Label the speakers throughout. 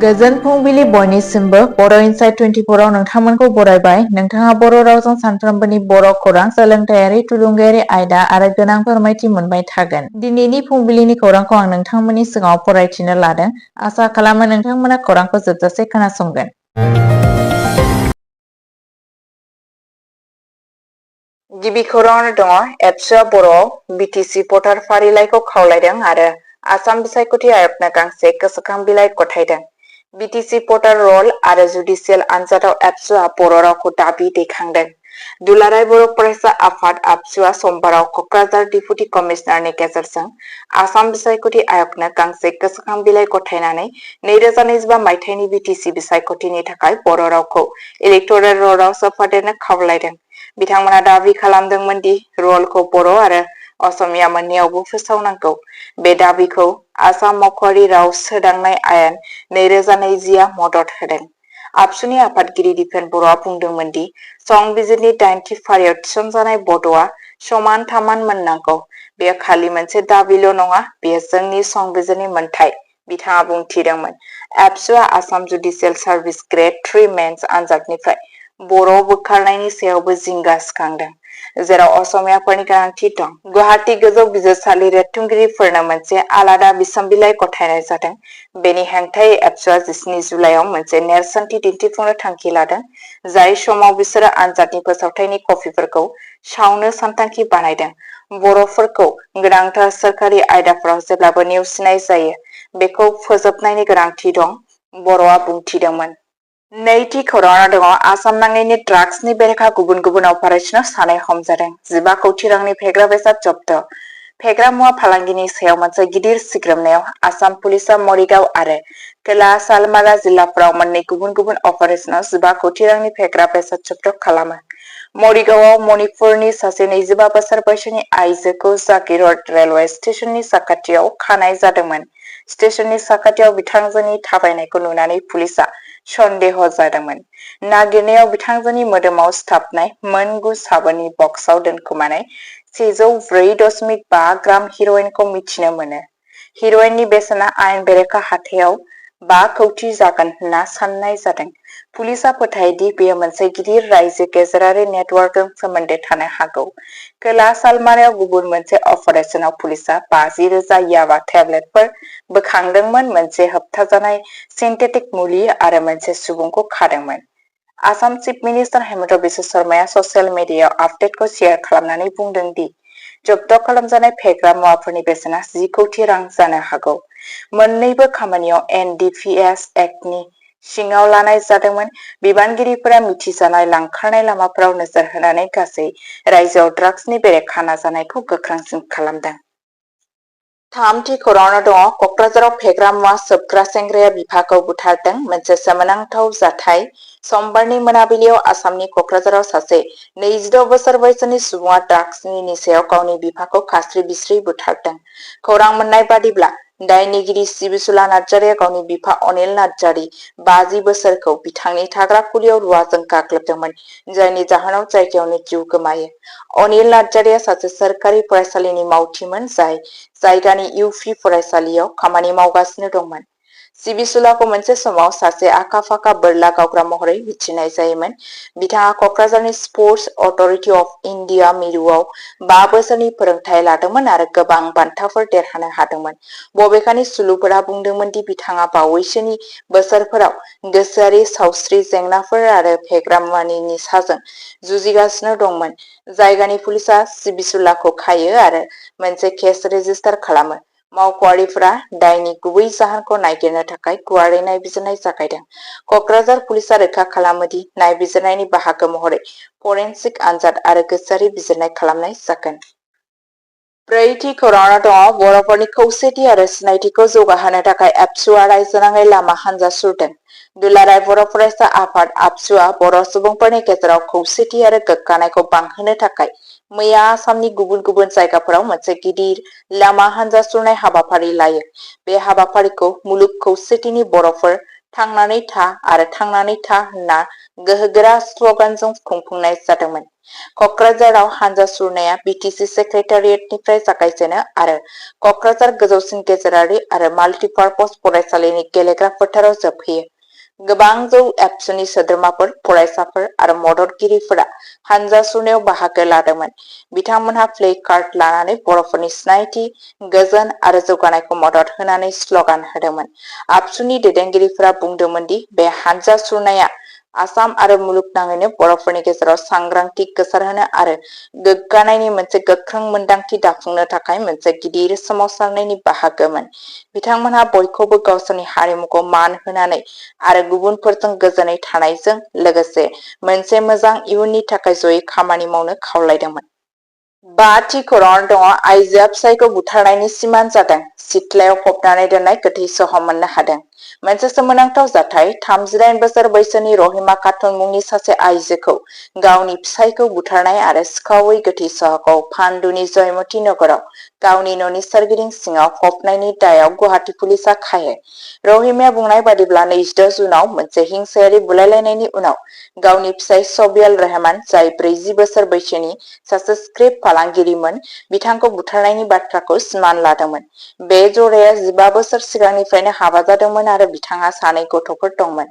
Speaker 1: गोजोन फुंबिलि बयनिसिमबो बर' इनसाइट 24 आव नोंथांमोनखौ बरायबाय। नोंथाङा बर' रावजों सानफ्रोमबोनि बर' खौरां, सोलोंथायारि, थुलुंगायारि आयदा आरो गोनां फोरमायथि मोनबाय थागोन। दिनैनि फुंबिलिनि खौरांखौ आं नोंथांमोननि सिगाङाव फरायथिनो लादों। आसा खालामो नोंथांमोना खौरांखौ जोबजासे खोनासंगोन। गिबि खौराङाव दङ एबसुआ बर'आव बिटिसि भटार फारिलाइखौ खावलायदों आरो आसाम बिसायख'थि आय'गनो गांसे गोसोखां बिलाइ गथायदों। बिटिसि भटार रल आरो जुडिसियेल आनजादाव एबसुआ बर' रावखौ दाबि दैखांदों। दुलाराय बर' फरायसा आफाद आबसुआ समबाराव क'क्राझार डिपुटि कमिशनारनि गेजेरजों आसाम बिसायख'थि आय'गनो गांसे गोसोखां बिलाइ गथायनानै 2025 मायथाइनि बिटिसि बिसायख'थिनि थाखाय बर' रावखौ इलेक्ट'रेल रलआव सोफादेरनो खावलायदों। बिथांमोना दाबि खालामदोंमोन दि रलखौ बर' आरो असमिया मोननैयावबो फोसावनांगौ। बे दाबिखौ आसाम मावख'आरि राव सोदांनाय आयेन 2020 आ मदद होदों। आबसुनि आफादगिरि दिपेन बर'आ बुंदोंमोन दि संबिजिरनि 8थि फारियाव थिसनजानाय बड'आ समान थामान मोननांगौ। बेयो खालि मोनसे दाबिल' नङा, बेयो जोंनि संबिजिरनि मोन्थाइ, बिथाङा बुंथिदोंमोन। एबसुआ Assam judicial service grade 3 mains आनजादनिफ्राय बर' बोखारनायनि सायावबो जिंगा सिखांदों, जेराव असमियाफोरनि गोनांथि दं। गुवाहाटी गोजौ बिजिरसालि रेबथुमगिरिफोरनो मोनसे आलादा बिसम्बिलाइ गथायनाय जादों। बेनि हेंथायै एबसुआ 17 जुलाइआव मोनसे नेरसोनथि दिन्थिफुंनो थांखि लादों, जाय समाव बिसोरो आनजादनि फोसावथायनि कपिफोरखौ सावनो सानथांखि बानायदों। बर'फोरखौ गोनांथार सोरखारि आयदाफोराव जेब्लाबो नेवसिनाय जायो, बेखौ फोजोबनायनि गोनांथि दं, बर'आ बुंथिदोंमोन। नैथि खौराङाव दङ आसाम नाङैनो ड्राग्सनि बेरेखा गुबुन गुबुन अपारेशनाव सानै हमजादों। 15 कौटि रांनि फेग्रा बेसाद जब्द। फेग्रा मुवा फालांगिनि सायाव मोनसे गिदिर सिग्रोमनायाव आसाम पुलिसआ मरिगाव आरो खोला सालमारा जिल्लाफोराव मोननै गुबुन गुबुन अपारेशनाव 15 कौटि रांनि फेग्रा बेसाद जब्द खालामो। मरिगावआव मणिपुरनि सासे 25 बोसोर बैसोनि आइजोखौ जागिरड रेलवे स्टेशननि साखाथियाव खानाय जादोंमोन। स्टेशननि साखाथियाव बिथांजोनि थाबायनायखौ नुनानै पुलिसआ सन्देह जादोंमोन। नागिरनायाव बिथांजोनि मोदोमाव सिथाबनाय मोन 9 साबोननि बक्सआव दोनखोमानाय 104.5 ग्राम हिर'इनखौ मिथिनो मोनो। हिर'इननि बेसेना आयेन बेरेखा हाथायाव 5 कौटि जागोन होनना साननाय जादों। पुलिसआ फोथायो दि बेयो मोनसे गिदिर रायजो गेजेरारि नेटवर्कजों सोमोन्दो थानो हागौ। खोला सालमारायाव गुबुन मोनसे अपारेशनाव पुलिसआ 50,000 याबा टेब्लेटफोर बोखांदोंमोन, मोनसे होबथाजानाय सिन्थेटिक मुलि आरो मोनसे सुबुंखौ खादोंमोन। आसाम चिफ मिनिस्टार हेमन्त बिश्व शर्माया ससियेल मिडियायाव आपडेटखौ शेयार खालामनानै बुंदों दि जब्द खालामजानाय फेग्रा मुवाफोरनि बेसेना 10 कौटि रां जानो हागौ। मोन्नैबो खामानियाव एनडिपिएस एक्टनि सिङाव लानाय जादोंमोन। बिबानगिरिफोरा मिथिजानाय लांखारनाय लामाफोराव नोजोर होनानै गासै रायजोआव ड्राग्सनि बेरेखा नाजानायखौ गोख्रोंसिन खालामदों। थामथि खौराङाव दङ क'क्राझाराव फेग्रा मुवा सोबग्रा सेंग्राया बिफाखौ बुथारदों, मोनसे सोमोनांथाव जाथाय। समबारनि मोनाबिलियाव आसामनि क'क्राझाराव सासे 26 बोसोर बैसोनि सुबुङा ड्राग्सनि निसायाव गावनि बिफाखौ खास्रि बिस्रि बुथारदों। खौरां मोननाय बादिब्ला दायनिगिरि सिबिसुला नार्जारिया गावनि बिफा अनिल नार्जारि 50 बोसोरखौ बिथांनि थाग्रा खुलियाव रुवाजों गाग्लोबदोंमोन, जायनि जाहोनाव जायगायावनो जिउ गोमायो। अनिल नार्जारिया सासे सोरखारि फरायसालिनि मावथिमोन, जाय जायगानि इउपि फरायसालियाव खामानि मावगासिनो दंमोन। सिबिसुलाखौ मोनसे समाव सासे आखा-फाखा बोरला गावग्रा महरै मिथिनाय जायोमोन। बिथाङा क'क्राझारनि स्पर्टस अथ'रिटि अफ इन्डिया मिरुआव 5 बोसोरनि फोरोंथाय लादोंमोन आरो गोबां बान्थाफोर देरहानो हादोंमोन। बबेखानि सुलुफोरा बुंदोंमोन दि बिथाङा बावैसोनि बोसोरफोराव गोसोआरि सावस्रि जेंनाफोर आरो फेग्रा मुवानि निसाजों जुजिगासिनो दंमोन। जायगानि पुलिसआ सिबिसुलाखौ खायो आरो मोनसे केस रेजिस्टार खालामो। मावख'आरिफोरा दायनि गुबै जाहोनखौ नागिरनो थाखाय गुवारै नायबिजिरनाय जागायदों। क'क्राझार पुलिसआ रोखा खालामो दि नायबिजिरनायनि बाहागो महरै फरेनसिक आनजाद आरो गोसोआरि बिजिरनाय खालामनाय जागोन। ब्रैथि खौराङाव दङ बर'फोरनि खौसेथि आरो सिनायथिखौ जौगाहोनो थाखाय एबसुआ रायजोनाङै लामा हान्जा सुरदों। दुलाराय बर' फरायसा आफाद आबसुआ बर' सुबुंफोरनि गेजेराव खौसेथि आरो गोग्गानायखौ बांहोनो थाखाय मैया आसामनि गुबुन गुबुन जायगाफोराव मोनसे गिदिर लामा हान्जा सुरनाय हाबाफारि लायो। बे हाबाफारिखौ मुलुग खौसेथिनि बर'फोर थांनानै था आरो थांनानै था होनना गोहोगोरा स्ल'गानजों खुंफुंनाय जादोंमोन। क'क्राझाराव हानजा सुरनाया बिटिसि सेक्रेटारियेटनिफ्राय जागायजेनो आरो क'क्राझार गोजौसिन गेजेरारि आरो माल्टिपार्पस फरायसालिनि गेलेग्रा फोथाराव जोबहैयो। गोबां जौ एबसुनि सोद्रोमाफोर, फरायसाफोर आरो मददगिरिफोरा हानजा सुरनायाव बाहागो लादोंमोन। बिथांमोनहा प्ले कार्ड लानानै बर'फोरनि सिनायथि, गोजोन आरो जौगानायखौ मदद होनानै स्ल'गान होदोंमोन। आबसुनि दैदेनगिरिफोरा बुंदोंमोन दि बे हानजा सुरनाया आसाम आरो मुलुगनाङैनो बर'फोरनि गेजेराव सांग्रांथि गोसारहोनो आरो गोग्गानायनि मोनसे गोख्रों मोनदांथि दाफुंनो थाखाय मोनसे गिदिर सोमावसारनायनि बाहागोमोन। बिथांमोनहा बयखौबो गावसोरनि हारिमुखौ मान होनानै आरो गुबुनफोरजों गोजोनै थानायजों लोगोसे मोनसे मोजां इयुननि थाखाय जयै खामानि मावनो खावलायदोंमोन। 5थि खौराङाव दङ आइजोआ फिसायखौ बुथारनायनि सिमान जादों, सिथ्लायाव फबनानै दोननाय गोथै सह मोननो हादों। मोनसे सोमोनांथाव जाथाय। 38 बोसोर बैसोनि रहिमा खातुन मुंनि सासे आइजोखौ गावनि फिसायखौ बुथारनाय आरो सिखावै गोथै सहखौ पान्डुनि जयमती नगराव गावनि न'नि सोरगिदिं सिङाव फबनायनि दायाव गुवाहाटी पुलिसआ खायो। रहिमाया बुंनाय बादिब्ला 26 जुनाव मोनसे हिंसायारि बुलायलायनायनि उनाव गावनि फिसाय सबियाल रहमान, जाय 40 बोसोर बैसोनि सासे स्क्रिप्ट फालांगिरिमोन, बिथांखौ बुथारनायनि बाथ्राखौ सिमान लादोंमोन। बे जराया 15 बोसोर सिगांनिफ्रायनो हाबा जादोंमोन आरो बिथांहा 2 गथ'फोर दंमोन।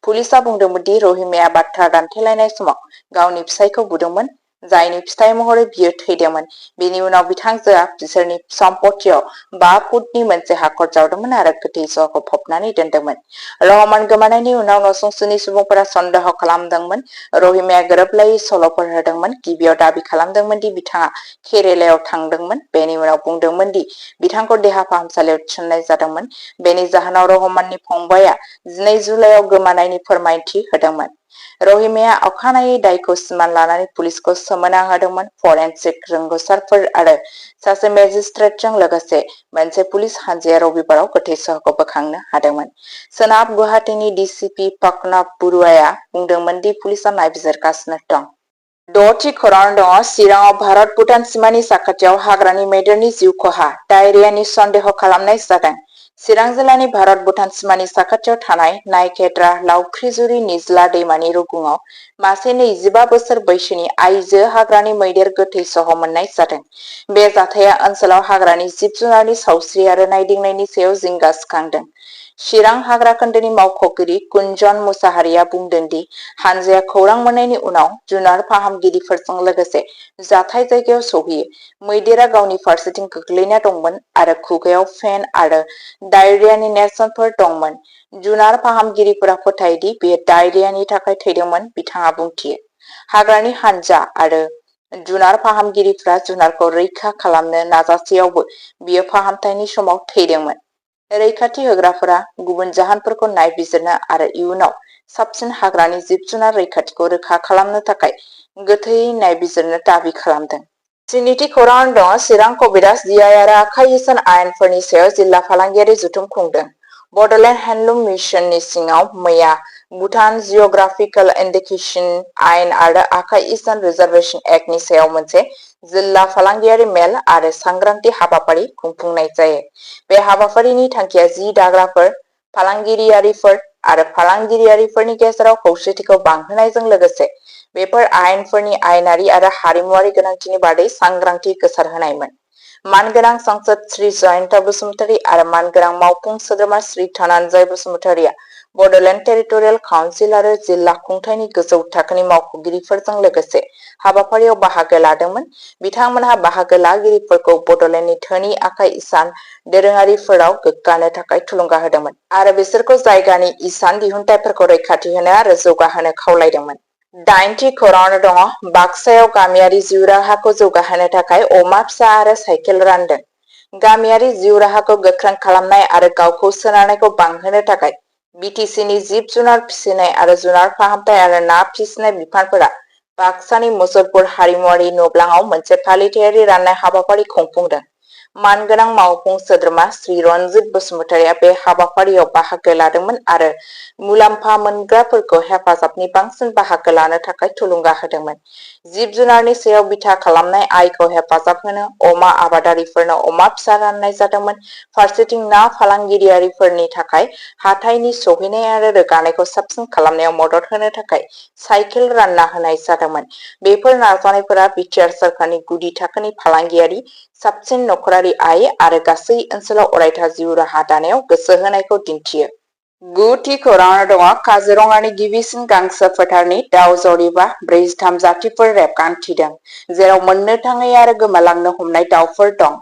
Speaker 1: पुलिसआ बुंदोंमोन दि रहिमाया बाथ्रा दान्थेलायनाय समाव गावनि फिसायखौ बुदोंमोन, जायनि फिथाय महरै बियो थैदोंमोन। बेनि उनाव बिथांजोआ बिसोरनि सम्पथियाव 5 फुटनि मोनसे हाखर जावदोंमोन आरो गोथै सहखौ फबनानै दोनदोंमोन। रहमान गोमानायनि उनाव नसुंसेनि सुबुंफोरा सन्देह खालामदोंमोन। रहिमाया गोरोबलायै सल'फोर होदोंमोन। गिबियाव दाबि खालामदोंमोन दि बिथाङा केरेलायाव थांदोंमोन। बेनि उनाव बुंदोंमोन दि बिथांखौ देहा फाहामसालियाव थिसननाय जादोंमोन। बेनि जाहोनाव रहमाननि फंबायआ 12 जुलाइआव गोमानायनि फोरमायथि होदोंमोन। रहिमाया अखानायै दायखौ सिमान लानानै पुलिसखौ सोमोनांहोदोंमोन। फरेनसिक रोंग'सारफोर आरो सासे मेजिस्ट्रेटजों लोगोसे मोनसे पुलिस हानजाया रबिबाराव गोथै सहखौ बोखांनो हादोंमोन। सोनाब गुवाहाटीनि डिसिपि पकनब बरुवाया बुंदोंमोन दि पुलिसआ नायबिजिरगासिनो दं। 6थि खौरां दङ चिराङाव भारत-भुटान सिमानि साखाथियाव हाग्रानि मैदेरनि जिउ खहा, डायरियानि सन्देह खालामनाय जादों। चिरां जिल्लानि भारत-भुटान सिमानि साखाथियाव थानाय नायखेड्रा लावख्रिजुरि निज्ला दैमानि रुगुङाव मासे 25 बोसोर बैसोनि आइजो हाग्रानि मैदेर गोथै सह मोननाय जादों। बे जाथाया ओनसोलाव हाग्रानि जिब-जुनारनि सावस्रि आरो नायदिंनायनि सायाव जिंगा सिखांदों। चिरां हाग्रा खोन्दोनि मावख'गिरि कुन्जन मुसाहारिया बुंदों दि हानजाया खौरां मोननायनि उनाव जुनार फाहामगिरिफोरजों लोगोसे जाथाय जायगायाव सौहैयो। मैदेरा गावनि फारसेथिं गोग्लैना दंमोन आरो खुगायाव फेन आरो डायरियानि नेरसोनफोर दंमोन। जुनार फाहामगिरिफोरा फोथायो दि बेयो डायरियानि थाखाय थैदोंमोन, बिथाङा बुंथियो। हाग्रानि हानजा आरो जुनार फाहामगिरिफोरा जुनारखौ रैखा खालामनो नाजासेयावबो बियो फाहामथायनि समाव थैदोंमोन। रैखाथि होग्राफोरा गुबुन जाहोनफोरखौ नायबिजिरनो आरो इयुनाव साबसिन हाग्रानि जिब-जुनार रैखाथिखौ रोखा खालामनो थाखाय गोथौयै नायबिजिरनो दाबि खालामदों। 7थि खौरां दङ चिरां कभिडास जिआइ आरो आखाइ इसान आयेनफोरनि सायाव जिल्ला फालांगियारि जथुम खुंदों। बड'लेण्ड हेन्डलुम मिशननि सिङाव मैया भुटान जिअ'ग्राफिकेल इन्डिकेशन आयेन आरो आखाइ इसान रिजार्भेशन एक्टनि सायाव मोनसे जिल्ला फालांगियारि मेल आरो सांग्रांथि हाबाफारि खुंफुंनाय जायो। बे हाबाफारिनि थांखिया जि दाग्राफोर, फालांगिरियारिफोर आरो फालांगिरियारिफोरनि गेजेराव खौसेथिखौ बांहोनायजों लोगोसे बेफोर आयेनफोरनि आयेनारि आरो हारिमुआरि गोनांथिनि बादै सांग्रांथि गोसारहोनायमोन। मानगोनां सांसद श्री जयन्त बसुमतारी आरो मानगोनां मावफुं सोद्रोमा श्री धनन्जय बसुमतारीया बड'लेण्ड टेरिटरियेल काउन्सिल आरो जिल्ला खुंथायनि गोजौ थाखोनि मावख'गिरिफोरजों लोगोसे हाबाफारियाव बाहागो लादोंमोन। बिथांमोनहा बाहागो लागिरिफोरखौ बड'लेण्डनि धोनि आखाइ इसान दोरोङारिफोराव गोग्गानो थाखाय थुलुंगा होदोंमोन आरो बिसोरखौ जायगानि इसान दिहुनथायफोरखौ रैखाथि होनो आरो जौगाहोनो खावलायदोंमोन। 8थि खौराङाव दङ बाक्सायाव गामियारि जिउ राहाखौ जौगाहोनो थाखाय अमा फिसा आरो साइकेल रानदों। गामियारि जिउ राहाखौ गोख्रों खालामनाय आरो गावखौ सोनारनायखौ बांहोनो थाखाय बिटिसिनि जिब-जुनार फिसिनाय आरो जुनार फाहामथाय आरो ना फिसिनाय बिफानफोरा बाक्सानि मुसलपुर हारिमुआरि न'ब्लाङाव मोनसे फालिथायारि राननाय हाबाफारि खुंफुंदों। मानगोनां मावफुं सोद्रोमा श्री रन्जित बसुमतारिया बे हाबाफारियाव बाहागो लादोंमोन आरो मुलाम्फा मोनग्राफोरखौ हेफाजाबनि बांसिन बाहागो लानो थाखाय थुलुंगा होदोंमोन। जिब जुनारनि सायाव बिथा खालामनाय आयखौ हेफाजाब होनो अमा आबादारिफोरनो अमा फिसा राननाय जादोंमोन। फारसेथिं ना फालांगिरियारिफोरनि थाखाय हाथाइनि सौहैनाय आरो रोगानायखौ साबसिन खालामनायाव मदद होनो थाखाय साइकेल रानना होनाय जादोंमोन। बेफोर नाजानायफोरा बिटिआर सोरखारनि गुदि थाखोनि फालांगियारि, साबसिन नखरारि आय आरो गासै ओनसोलाव अरायथा जिउ राहा दानायाव गोसो होनायखौ दिन्थियो। गुथि खौराङाव दङ काजिरङानि गिबिसिन गांसो फोथारनि दाव जरिबा 43 जातिफोर रेबगान्थिदों, जेराव मोननो थाङै आरो गोमालांनो हमनाय दावफोर दं।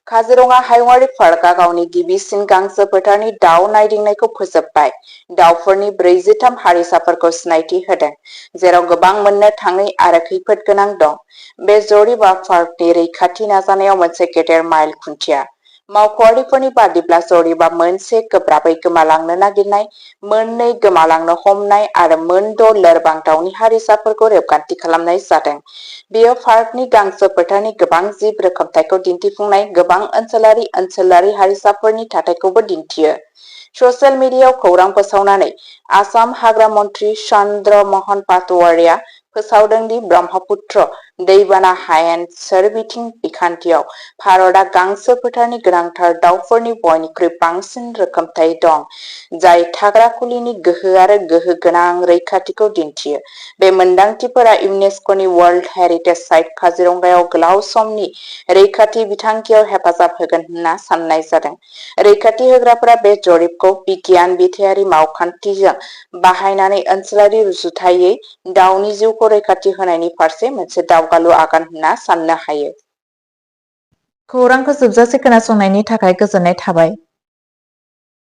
Speaker 1: काजिरङा हायुङारि पार्कआ गावनि गिबिसिन गांसो फोथारनि दाव नायदिंनायखौ फोजोबबाय। दावफोरनि 43 हारिसाफोरखौ सिनायथि होदों, जेराव गोबां मोननो थाङै आरो खैफोद गोनां दं। बे जरिबा पार्कनि रैखाथि नाजानायाव मोनसे गेदेर माइल खुन्थिया। मावख'आरिफोरनि बादिब्ला जरिबा मोनसे गोब्राबै गोमालांनो नागिरनाय, मोननै गोमालांनो हमनाय आरो मोन6 लोरबां दावनि हारिसाफोरखौ रेबगान्थि खालामनाय जादों। बेयो पार्कनि गांसो फोथारनि गोबां जिब रोखोमथायखौ दिन्थिफुंनाय गोबां ओनसोलारि हारिसाफोरनि थाथायखौबो दिन्थियो। ससियेल मिडियायाव खौरां फोसावनानै आसाम हाग्रा मन्थ्रि चन्द्र महन पाटवारिया फोसावदों दि ब्रह्मपुत्र दैबाना हायेन सोरबिथिं बिखान्थियाव भारतआ गांसो फोथारनि गोनांथार दावफोरनि बयनिख्रुइ बांसिन रोखोमथाय दं, जाय थाग्रा खुलिनि गोहो आरो गोहो गोनां रैखाथिखौ दिन्थियो। बे मोनदांथिफोरा इउनेस्क'नि वर्ल्ड हेरिटेज साइट काजिरङायाव गोलाव समनि रैखाथि बिथांखियाव हेफाजाब होगोन होनना साननाय जादों। रैखाथि होग्राफोरा बे जरिबखौ बिगियान बिथायारि मावखान्थिजों बाहायनानै ओनसोलारि रुजुथायै दावनि जिउखौ रैखाथि होनायनि फारसे मोनसे दावगालु आगान होनना साननो हायो। खौरांखौ जोबजासे खोनासंनायनि थाखाय गोजोननाय थाबाय।